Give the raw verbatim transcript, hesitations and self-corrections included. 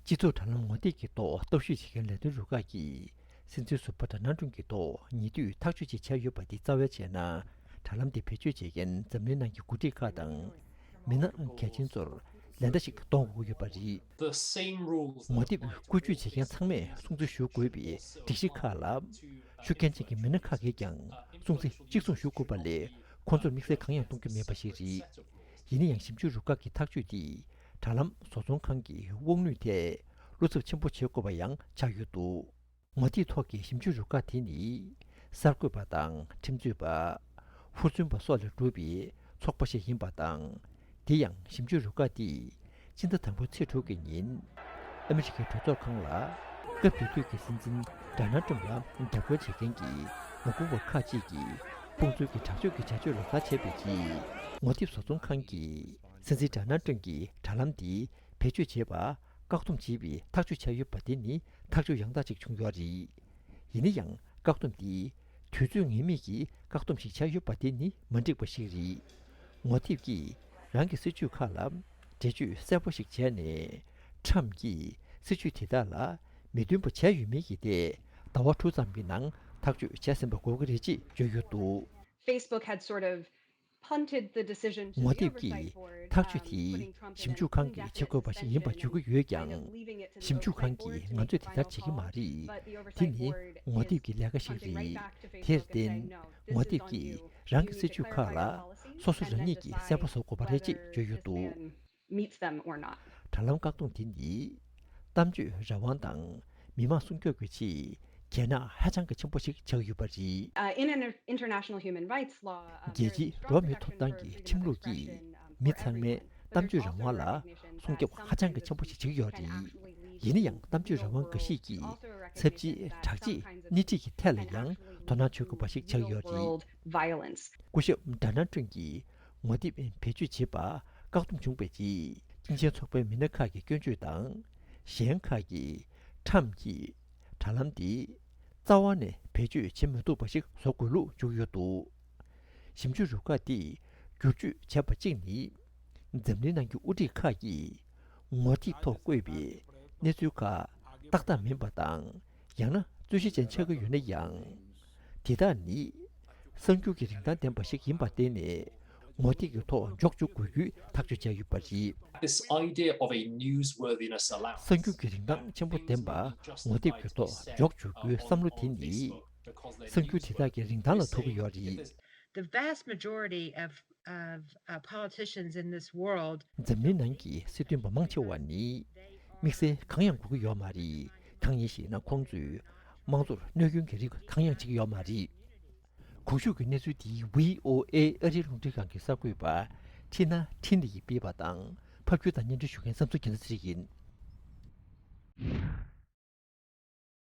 སྤྱི་ཚོགས་དྲ་ལམ་ངོ་དེབ་ཀྱི་ཐོག་སྟོབས་ཤུགས་བྱེད་མཁན་ལས་དོན་རུ་ཁག་གིས་སྲིད་འཛིན་ཟུར་པ་ཌོ་ནལ་ཊམ་གྱི་ཐོག་ཉེ་དུས་ཐག་གཅོད་ཅིག་བྱས་ཡོད་པ་དེ་རྩ་བའི་བྱས་ན། དྲ་ལམ་དེ་བེད་སྤྱོད་བྱེད་མཁན་འཛམ་གླིང་ནང་གི་འགོ་ཁྲིད་ཁག་དང་མི་སྣ་གལ་ཆེན་ཚོར་ལན་བརྡ་ཞིག་གཏོང་དགོས་ཀྱི་ཡོད་པ་རེད། ངོ་དེབ་བཀོལ་སྤྱོད་བྱེད་མཁན་ཚང་མས་སྲུང་བརྩི་ཞུ་དགོས་པའི་སྒྲིག་གཞི་ཁག་ལ། ཤུགས་རྐྱེན་ཅན་གྱི་མི་སྣ་ཁག་གིས་ཀྱང་སྲུང་བརྩི་གཅིག་མཚུངས་ཞུ་དགོས་པ་ལས་ཁོང་ཚོར་དམིགས་བསལ་གང་ཡང་གཏོང་རྒྱུ་མེད་པ་ཞིག་རེད། ཡིན་ན་ཡང་ཞིབ་འཇུག་རུ་ཁག་གི་ཐག་གཅོད་དེས་དྲ་ལམ་བཟོ་ཚོང་ཁང་གི་དབང་ནུས་ཐད་བློ་འཚབ་ཆེན་པོ་བྱེད་དགོས་པ་ཡང་ཆགས་ཡོད་འདུག་ངོ་དེབ་ཐོག་གི་ཞིབ་འཇུག་རུ་ཁག་དེ་ནི་གསར་འགོད་པ་དང་ཁྲིམས་རྩོད་པ། ཧུར་བརྩོན་པ་སོགས་ལས་གྲུབ་པའི་ཚོགས་པ་ཞིག་ཡིན་པ་དང་། དེ་ཡང་ཞིབ་འཇུག་རུ་ཁག་འདིས་སྤྱི་ཟླ་དང་པོའི་ཚེས་དྲུག་གི་ཉིན་ཨ་མི་རི་ཀའི་གྲོས་ཚོགས་ཁང་ལ་སྐབས་དེ་དུས་ཀྱི་སྲིད་འཛིན་ཌོ་ནལ་ཊམ་ལ་རྒྱབ་སྐྱོར་བྱེད་མཁན་གྱི་ངོ་རྒོལ་བ་ཁག་ཅིག་གིས་དཔུང་སྩོལ་གྱི་དྲག་སྤྱོད་ཀྱི་བྱ་སྤྱོད་ལག་བསྟར་བྱས་པའི་རྗེས། ངོ་དེབ་བཟོ་ཚོང་ཁང་གིས་སྲིད་འཛིན་ཌོ་ནལ་ཊམ་གྱི་དྲ་ལམ་འདི་བེད་སྤྱོད་བྱེད་པ་བཀག་སྡོམ་བྱས་པའི་ཐག་གཅོད་བྱས་ཡོད་པ་དེ་ནི་ཐག་གཅོད་ཡང་དག་ཅིག་བྱུང་ཡོད་རེད། ཡིན་ན་ཡང་བཀག་སྡོམ་འདི་དུས་ཚོད་ངེས་མེད་ཀྱི་བཀག་སྡོམ་ཞིག་བྱས་ཡོད་པ་དེ་ནི་མ་འགྲིག་པ་ཞིག་རེད། ངོ་དེབ་ཀྱིས་རང་གི་སྲིད་ཇུས་ཁག་ལ་འགྲེལ་བརྗོད་གསལ་པོ་ཞིག་བྱས་ནས། ཊམ་གྱིས་སྲིད་ཇུས་དེ་དག་ལ་མི་མཐུན་པ་བྱས་ཡོད་མེད་ཀྱི་ཐད་ཟླ་བ་དྲུག་ཙམ་གྱི་ནང་ཐག་གཅོད་བྱས་ཟིན་པ་གོ་གི་རེད་ཅེས་བརྗོད་ཡོད་འདུག Facebook had sort of punted the decision to the ངོ་དེབ་oversight ཀྱིས་board, ཐག་གཅོད um, དེ་putting Trump in ཞིབ་འཇུག་ཁང་གི་ཆེད་བསྐོས་པ་ཞིག་ཡིན་པ་བརྗོད་ཀྱི་ཡོད་ཀྱང་། ཞིབ་འཇུག་ཁང་གིས་ང་ཚོས་དེ་ལྟར་བྱེད་ཀྱི་མ་རེད། དེ་ནི་ངོ་དེབ་ཀྱི་ལས་ཀ་ཞིག་རེད། དེར་བརྟེན། ངོ་དེབ་ཀྱིས་རང་གི་སྲིད་ཇུས་ཁག་ལ་སོ་སོ་རང་ཉིད་ཀྱིས་གསལ་པོ་བཟོ་དགོས་པ་རེད་ཅེས་བརྗོད་ཡོད་འདུག meets them or not. དྲ་ལམ་བཀག་སྡོམ་དེ་ནི་གཏམ་བརྗོད་རང་དབང་དང་མི་མང་སྲུང་སྐྱོབ་ཀྱི་ཆེད་གྱེན་ནག་ཧ་ཅང་གི་ཆེན་པོ་ཞིག་ཆགས་ཡོད་པ་རེད། Uh, in an international human rights law, uh, རྒྱལ་སྤྱིའི་འགྲོ་བ་མིའི་ཐོབ་ཐང་གི་ཁྲིམས་ལུགས་ཀྱིས་མི་ཚང་མའི་གཏམ་བརྗོད་རང་དབང་ལ་སྲུང་སྐྱོབ་ཧ་ཅང་གི་ཆེན་པོ་ཞིག་བྱེད་ཀྱི་ཡོད་རེད། ཡིན་ན་ཡང་གཏམ་བརྗོད་རང་དབང་འགའ་ཞིག་གིས་ཚབས་ཆེའི་དྲག་ཆས་སྣེ་ཁྲིད་ཀྱི་ཐད་ལ་ཡང་དོ་སྣང་བྱེད་དགོས་པ་ཞིག་ཆགས་ཡོད་རེད། Violence. སྐུ་ཞབས་ཌོ་ནལ་ཊམ་གྱིས་ངོ་དེབ་བེད་སྤྱོད་བྱེད་པ་བཀག་སྡོམ་བྱུང་བའི་རྗེས། སྐྱིན་ཆེན་ཚོགས་པའི་མི་སྣ་ཁག་གི་སྐྱོན་བརྗོད་དང་། གཞན་ཁག་གིས་ཊམ་གྱིས་དྲ་ལམ་འདི་རྩ་བ་ནས་བེད་སྤྱོད་བྱེད་མི་ཐུབ་པ་ཞིག་བཟོ་དགོས་ལུགས་བརྗོད་ཡོད་འདུག་ཞིབ་འཇུག་རུ་ཁག་འདིས་བསྒྱུར་བཅོས་བྱས་པ་གཅིག་ནི། འཛམ་གླིང་ནང་གི་དབུ་ཁྲིད་ཁག་གིས་ངོ་དེབ་ཐོག་བཀོད་པའི་གནས་ཚུལ་ཁག་ཏག་ཏག་མིན་པ་དང་། ཡང་ན་རྩོད་གཞི་ཅན་ཆགས་ཀྱི་ཡོད་ན་ཡང་། དེ་དག་ནི་གསར་འགྱུར་གྱི་རིན་ཐང་ལྡན་པ་ཞིག་ཡིན་པར་བརྟེན་ནས། ངོ་དེབ་ཀྱི་ཐོག་འཇོག་འཇུག་དགོས་རྒྱུའི་ཐག་གཅོད་བྱས་ཡོད་པ་རེད། This idea of a newsworthiness allowance གསར་འགྱུར་གྱི་རིན་ཐང་ཆེན་པོ་ལྡན་པ་ངོ་དེབ་ཀྱི་ཐོག་འཇོག་འཇུག་རྒྱུའི་བསམ་བློ་དེ་ནི། གསར་འགྱུར་དེ་དག་གི་རིན་ཐང་ལ་ཐུག་གི་ཡོད་རེད། The vast majority of, of, uh, politicians in this world འཛམ་གླིང་ནང་གི་སྲིད་དོན་པ་མང་ཆེ་བ་ནི་དམིགས་བསལ་གང་ཡང་དགོས་ཀྱི་ཡོད་མ་རེད། གང་ཡིན་ཞེ་ན། ཁོང་ཚོས་དམངས་གཙོར་གནོད་སྐྱོན་གྱི་རིགས་གང་ཡང་བྱེད་ཀྱི་ཡོད་མ་རེད། གོང་ཞུས་ཀྱི་གནས་ཚུལ་འདི་བྷི་ཨོ་ཨེ་ཨ་རིའི་རླུང་འཕྲིན་ཁང་གི་གསར་འགོད་པ་ཁྲི་ན་ཁྲིན་ལི་ཡིས་སྤེལ་བ་དང་། ཕབ་སྒྱུར་དང་སྙན་སྒྲོན་ཞུ་མཁན་བསམ་ཚུལ་རྒྱལ་མཚན་ཡིན།